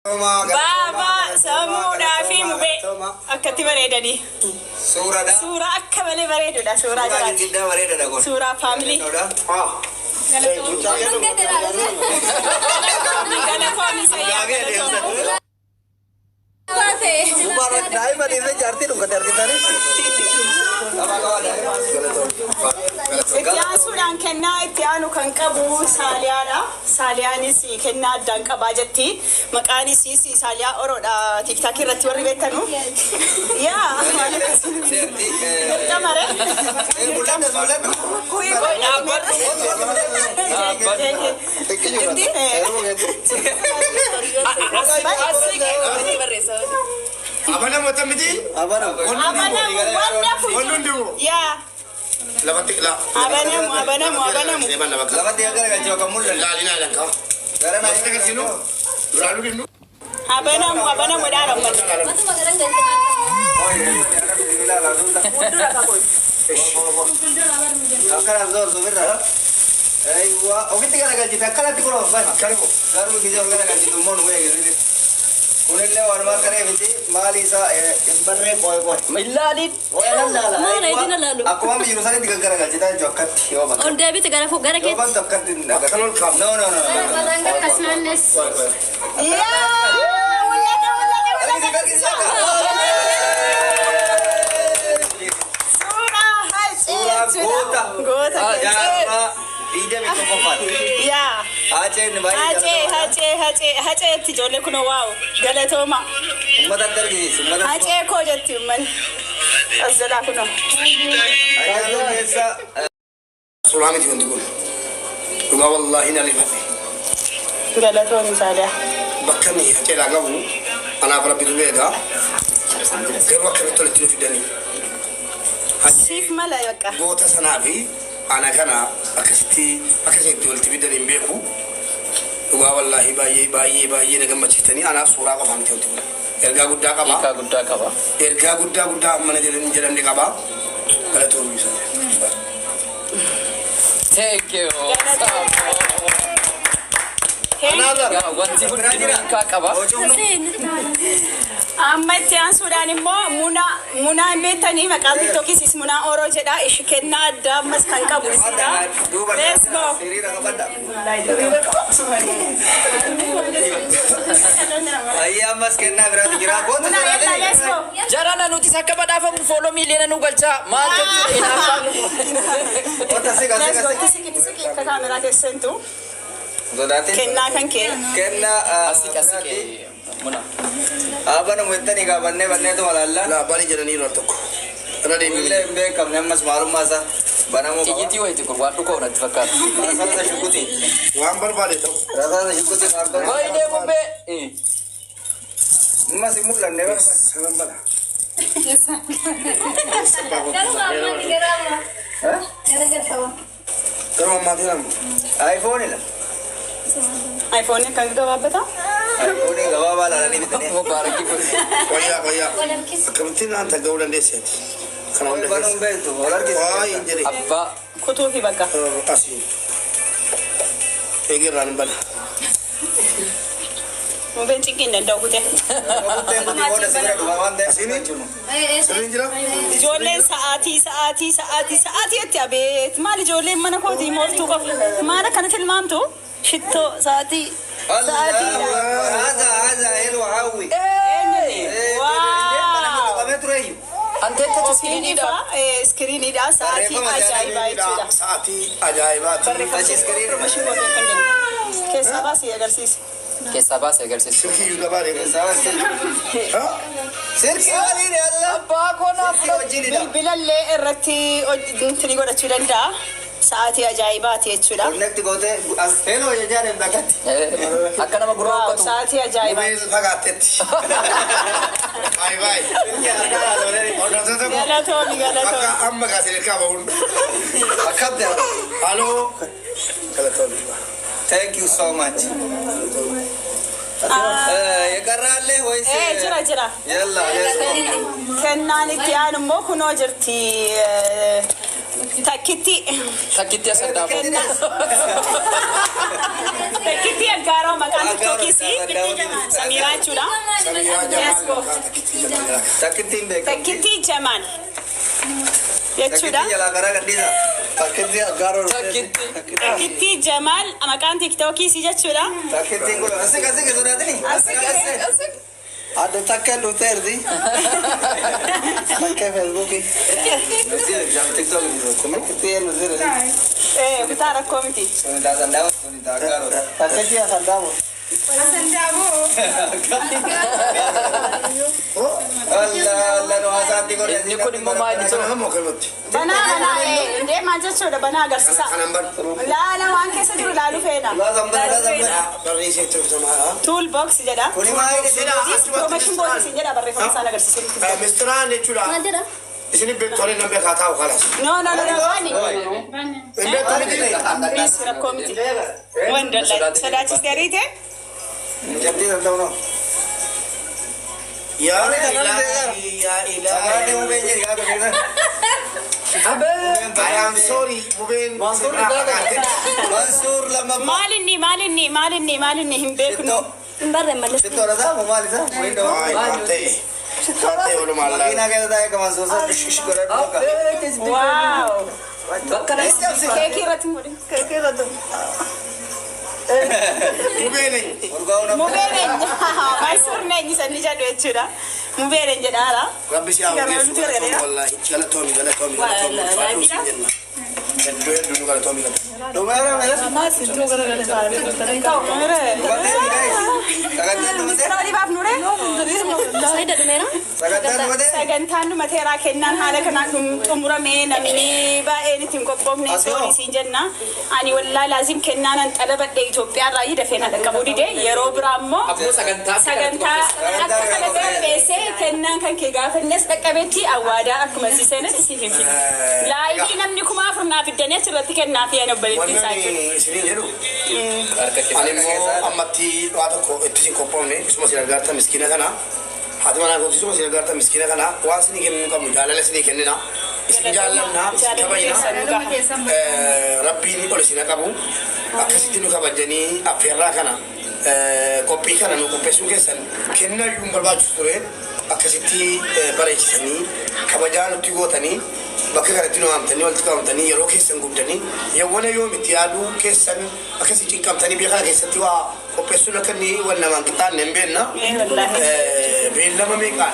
Baabaa sammuudhaa fi mubee akkatti bareedanii. Suuraadha. Suuraa akka malee bareedudha. Suuraa Suuraa jiraati. giddaa bareedaadha kun. Suuraa family. Galatoomi sayyaa galatoomi. Mubarak daa'ima dhiisee jaartii dhungate argitanii. Itti aansuudhaan kennaa itti aanu kan qabu Saaliyaadha. Saaliyaanis kennaa addaan qabaa jetti. Maqaan isiis Saaliyaa Oroodha. TikTok irratti warri beektanu. Yaa dirqama re. Mul'atu mul'atu. Kuyi kuyi. Jirti? Abana miti. Abana. Abanamu wonderful. Wanni hundinuu. Yaa Lafatti la. abanamu abanamu abanamu. Lafatti gara galchee kan mul'atu. Laalina lanka. Gara naa. Lafatti agarsiinu. Duraan dhufnu. Abanamu abanamu dhaan ummata. Akkana zoor zoorra. Aywa, ofitti gara galchite akkanatti kun of bana. Garuu gisee of gara galchitu immoo nu eegisiti. Kunillee waanuma akka reefiti maali isaa hin barree qo'e qo'e. Ilaalin. Qo'e nan laala. Maal idin laalu? Akkuma jiru sanitti gaggara galchitaa jechuun akkatti yoo bantu. Ol deebite gara gara Yoo keetti. bantu akkatti. Akkan ol kaa'u. No, no, no. Yaa mul'ata mul'ata mul'ata. Suuraa hacee jechuudha. Goota keessa. Jaarraa 21ffaati. Yaa. Haceen baay'ee Hacee hacee hacee haceetti ijoollee kun wow galatooma. Uummatatti argisiisu. Uummatatti. Hacee koo jetti uummanni. As jalaa kunoo. Hacaaluu keessa Suuraa miti wanti kun. Dhugaa wallaahi na rifadhe. Galatoomi Saaliyaa. Bakka inni haceedhaa qabu anaaf rabbitu beeka. Garuu akkamitti walitti nu fidanii. Siif mala bakka. Goota sanaa fi ana kana akkasitti akkasitti walitti fidan hin beeku. Dhugaa wallaahi baay'ee baay'ee baay'ee na gammachiistanii anaaf suuraa qofaa miti wanti kun. Ergaa guddaa qaba. Hiikaa guddaa qaba. Ergaa guddaa guddaa mana jedhamne qaba. Galatoomii sana. Thank you. Yaa, wanti hundinuu hiikaa qaba. Amma itti aansuudhaan immoo Munaa Munaa hin beektanii maqaan TikTokiisis Munaa Oroo jedha. Ishi kennaa addaa ammas kan qabu isidha. Let's go. Hiriira qabadha. Ayyee ammas kennaa biraatu jira. Goota Munaa yalla let's go. Jarana nutis akka badhaafamu follow miiliyoona nu galchaa. Maal jechuudha hinaaffaan? Goota siqa Let's go. siqa. Itti siqi itti siqi akka kaameraa keessantu. Sodaatin. Kennaa kan kee. Kennaa. Asiqe asiqe muna. Abana muettanii gaafannee banneetu malaalla. Laa bani jedhanii yeroo tokko. Irra Illee deebi'ee. hin beekamne ammas maalummaa isaa banamuu qaba. Xiyyitii wayiiti kun waan dhukoo natti fakkaata. Rasaasa shukuti. Waan barbaade ta'u. Rasaasa shukuti maal Waayidee bubbee. Ammas hin mul'anne barbaade. Sanan bana. Garuu Garuu ammaatii nama. iPhone dha. iPhone kan gabaabbata. iPhone gabaabaa laalanii bitanii. Mubaarakii kun. Wayyaa wayyaa. Akkamittiin naan taga'uu dandeesseeti? Kana hunda Banuu hin keessa. beektu. Wal argisiisa. Waa hin jedhe. Abbaa. Kutuu fi bakka. Asii. Eegirraan hin bana. Mubeen cinqii hin danda'u kutee. Kuteen kuti booda si bira dhufa waan ta'eef. Sirriin jira? Ijoolleen sa'aatii sa'aatii sa'aatii sa'aatii itti abeet maal ijoolleen mana kootii moortuu qofa maal akkana tilmaamtu shittoo sa'aatii sa'aatiidha. Haza haza helwa hawwi. Wow. Qabee tureeyyu. Antee touch screeniidha. Screeniidha sa'aatii ajaa'ibaa jechuudha. Sa'aatii ajaa'ibaati. Touch screen. Keessaa baasii agarsiisa. Keessaa baasee agarsiisu. Silkii iyyuu gabaa deemu. Silkii waliin yalla. Abbaa koo naaf Silkii wajjinidha. Bilbilallee irratti hojii godhachuu danda'a. Sa'aatii ajaa'ibaati jechuudha. Connect gootee as hello jechaa deemta akkatti. Akka nama gurra Wow, uffatu. sa'aatii ajaa'ibaati. Mubeen fagaattetti. Baay'ee baay'ee. Silkii harkaa laalee. Hordoftoota koo. Galatoomi galatoomi. Akka amma kaasee dirqama bahuun. Akkam ta'e. Haaloo. Galatoomi. Thank you so much. የቀረ አለ ወይስ? Ee jira jira. Yalla, let's go. Kennaan itti aanu immoo kunoo jirti. Takkitti. Takkitti as addaa. Takkitti Aggaaroo maqaan tiktookis Samiraa jechuudha. Samiraa Yes, Jamaal go. maqaan Takkitti Jamaal jedhama. Takkittiin beekamti. Takkitti Jamaal jechuudha. Takkittii jalaa karaa gadhiisa. Takkitti Aggaaroo. Takkitti. Takkitti Jamaal maqaan tiktookis jechuudha. Takkittiin kun asii asii sodaatini. Asii asii. Adde takkeen dhufteerti. Takkee Feesbuukii. Takkitti eenyu sirri. Kutaa rakkoo miti. Suni taasandaawwa suni taaggaaroo. Takkitti Asandaamu. Allah Allah nu haasaatti godhe. Inni kun immoo maal Kana jechuudha? hamma akkanumatti. Banaa banaa indee maal jechuudha banaa agarsiisa. Kanan banu. Laala waan keessa jiru laaluu feena. Barreessee itti hojjetamaadha. Tool box jedha. Kuni maal This promotion box jedha barreeffama isaan agarsiisu. Mistiraan jechuudha. Maal jedha? Isin beektu ani nan beekaa taa'u kalas. No no no no waani. Hin beektu miti. Please rakkoo miti. Wandalla sodaachistee ariite. Jabbii danda'u noo. Yaa ilaahi yaa Sagalee ilaahi. mubeen jedhi gaafa keessan. I am sorry mubeen sirraa fagaate. Mansuur lammaffaa. Maalinni maalinni maalinni maalinni hin beeknu. Hin barreen malee. Shittoodha isaa moo maal isaa? Wayin dhawaa. Waay waan ta'e. Waan ta'e walumaa laa. Makiinaa keessa taa'ee ka Mansuur sana shish godhee dhufa. Waaw. Bakka Cabsi. Keekii irratti mudhi. Mubeen Urgaa'uu nama. Mubeen eenyu? Mansuur neenyi sanni jedhu jechuudha. Mubeen eenyu jedhaara. Rabbi si haa ogeessu galatoomi wallaahi galatoomi galatoomi galatoomi ulfaadhuu siin jenna. Hedduu hedduu nu galatoomi galatoomi. Dhumeera meera. Dhumatee ni ga'e. Sagantaan dhumatee. Misira olii baafnure. Saayida dhumeera. Sagantaan dhumatee. Sagantaan dhumateeraa kennaan haala kanaan xumurame namni baay'een ittiin qophoofne Asoo. soorii siin jenna. Ani wallaa laazim kennaan an xalabadhe Itoophiyaa irraa dafee na dhaqqabuu dide yeroo biraa immoo Abboo sagantaa sagantaa akka kana qopheessee kennaan kan kee gaafannes dhaqqabetti awwaadaa akkuma si seenatti siif hin fidu. Laayivii namni 4000 naa fiddanii achirratti kennaa fi ani obboleettiin isaa jechuudha. Wanni isiniin jedhu ani immoo ammatti waa tokko itti sin qophoofne isuma sin argaarta miskiina kana haati manaa kooti isuma sin argaarta miskiina kana waan isinii kennuu qabnu jaalala isinii kennina isin jaallanna isin kabajna rabbiin ol isin qabu akkasitti nu kabajanii affeerraa kana qophii kana nu qopheessuu keessan kennaa iyyuu hin barbaachisu ture akkasitti bareechisanii kabajaa nutti gootanii bakka kanatti nu waamtanii walitti qabamtanii yeroo keessan gubdanii yawwana yoomitti yaaduu keessan akkasii cinqamtanii biyya kana keessatti waa qopheessuun akka inni wal namaan qixxaanne hin beekna. Wallaahi. Beellama meeqaan?